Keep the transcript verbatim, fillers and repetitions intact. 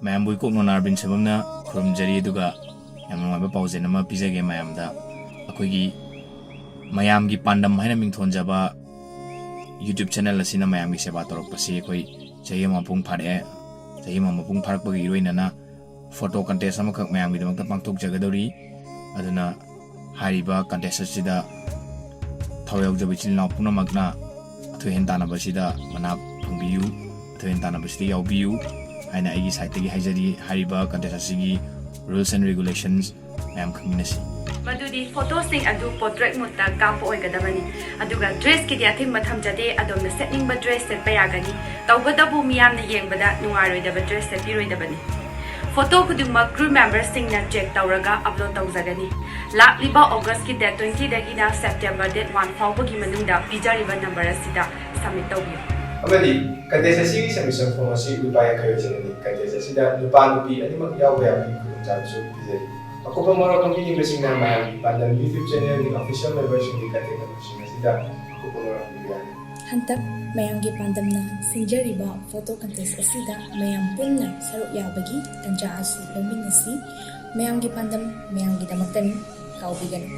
ꯃꯌꯥꯝꯕꯨ ꯏꯀꯣꯛ ꯅꯣꯅꯥ ꯑꯔꯕꯤꯟ ꯁꯦꯝꯕꯝꯅ ꯈꯨꯔꯨꯝꯖꯔꯤ꯫ ꯑꯗꯨꯒ ꯌꯥꯝ ꯅꯨꯡꯉꯥꯏꯕ ꯄꯥꯎꯖꯦꯜ ꯑꯃ ꯄꯤꯖꯒꯦ ꯃꯌꯥꯝꯗ꯫ ꯑꯩꯈꯣꯏꯒꯤ ꯃꯌꯥꯝꯒꯤ ꯄꯥꯟꯗꯝ ꯍꯥꯏꯅ ꯃꯤꯡꯊꯣꯟꯖꯕ YouTube channel ꯑꯁꯤꯅ ꯃꯌꯥꯝꯒꯤ ꯁꯦꯕꯥ ꯇꯧꯔꯛꯄꯁꯤ ꯑꯩꯈꯣꯏ ꯆꯍꯤ ꯑꯃ ꯃꯄꯨꯡ ꯐꯥꯔꯛꯑꯦ꯫ ꯆꯍꯤ ꯑꯃ ꯃꯄꯨꯡ ꯐꯥꯔꯛꯄꯒꯤ ꯏꯔꯣꯏꯅꯅ photo contest ꯑꯃꯈꯛ ꯃꯌꯥꯝꯒꯤꯗꯃꯛꯇ ꯄꯥꯡꯊꯣꯛꯆꯒꯗꯧꯔꯤ꯫ ꯑꯗꯨꯅ ꯍꯥꯏꯔꯤꯕ contest ꯑꯁꯤꯗ ꯊꯋꯥꯏ ꯌꯥꯎꯖꯕ ꯏꯆꯤꯜ ꯏꯅꯥꯎ ꯄꯨꯝꯅꯃꯛꯅ ꯑꯊꯣꯏ ꯑꯍꯦꯟ ꯇꯥꯟꯅꯕꯁꯤꯗ ꯃꯅꯥ ꯐꯪꯕꯤꯌꯨ, ꯑꯊꯣꯏ ꯑꯍꯦꯟ ꯇꯥꯟꯅꯕꯁꯤꯗ ꯌꯥꯎꯕꯤꯌꯨ ꯍꯥꯏꯅ ꯑꯩꯒꯤ side ꯇꯒꯤ ꯍꯥꯏꯖꯔꯤ꯫ ꯍꯥꯏꯔꯤꯕ contest ꯑꯁꯤꯒꯤ rules and regulations ꯃꯌꯥꯝ ꯈꯪꯃꯤꯟꯅꯁꯤ꯫ ꯃꯗꯨꯗꯤ photo ꯁꯤꯡ ꯑꯗꯨ portrait mode ꯇ ꯀꯥꯞꯄ ꯑꯣꯏꯒꯗꯕꯅꯤ꯫ ꯑꯗꯨꯒ dress ꯀꯤꯗꯤ ꯑꯊꯤꯡꯕ ꯊꯝꯖꯗꯦ, ꯑꯗꯣꯝꯅ ꯁꯦꯠꯅꯤꯡꯕ dress ꯁꯦꯠꯄ ꯌꯥꯒꯅꯤ꯫ ꯇꯧꯕꯇꯕꯨ ꯃꯤꯌꯥꯝꯅ ꯌꯦꯡꯕꯗ ꯅꯨꯡꯉꯥꯏꯔꯣꯏꯗꯕ dress ꯁꯦꯠꯄꯤꯔꯣꯏꯗꯕꯅꯤ꯫ Photo ꯈꯨꯗꯤꯡꯃꯛ crew member ꯁꯤꯡꯅ check ꯇꯧꯔꯒ upload ꯇꯧꯖꯒꯅꯤ꯫ ꯂꯥꯛꯂꯤꯕ August ꯀꯤ date twenty ꯗꯒꯤꯅ September date one ꯐꯥꯎꯕꯒꯤ ꯃꯅꯨꯡꯗ ꯄꯤꯖꯔꯤꯕ number ꯑꯁꯤꯗ submit ꯇꯧꯕꯤꯌꯨ꯫ ꯑꯃꯗꯤ contest ꯑꯁꯤꯒꯤ submission form ꯑꯁꯤ ꯂꯨꯄꯥ ꯌꯥꯡꯈꯩ ꯑꯣꯏꯖꯒꯅꯤ꯫ Contest ꯑꯁꯤꯗ ꯅꯨꯄꯥ ꯅꯨꯄꯤ ꯑꯅꯤꯃꯛ ꯌꯥꯎꯕ ꯌꯥꯕꯒꯤ ꯈꯨꯗꯣꯡꯆꯥꯕꯁꯨ ꯄꯤꯖꯔꯤ꯫ ꯑꯀꯨꯞꯄ ꯃꯔꯣꯜ ꯈꯪꯕꯤꯅꯤꯡꯕꯁꯤꯡꯅ ꯃꯌꯥꯝꯒꯤ ꯄꯥꯟꯗꯝ YouTube channel ꯒꯤ official member ꯁꯤꯡꯒꯤ contact number ꯁꯤꯡ ꯑꯁꯤꯗ ꯑꯀꯨꯞꯄ ꯃꯔꯣꯜ ꯍꯪꯕꯤꯕ ꯌꯥꯒꯅꯤ꯫ ꯍꯟꯗꯛ ꯃꯌꯥꯝꯒꯤ ꯄꯥꯟꯗꯝꯅ ꯁꯤꯟꯖꯔꯤꯕ photo contest ꯑꯁꯤꯗ ꯃꯌꯥꯝ ꯄꯨꯟꯅ ꯁꯔꯨꯛ ꯌꯥꯕꯒꯤ ꯇꯥꯟꯖꯥ ꯑꯁꯤ ꯂꯧꯃꯤꯟꯅꯁꯤ꯫ ꯃꯌꯥꯝꯒꯤ ꯄꯥꯟꯗꯝ ꯃꯌꯥꯝꯒꯤꯗꯃꯛꯇꯅꯤ, ꯀꯥꯎꯕꯤꯒꯅꯨ꯫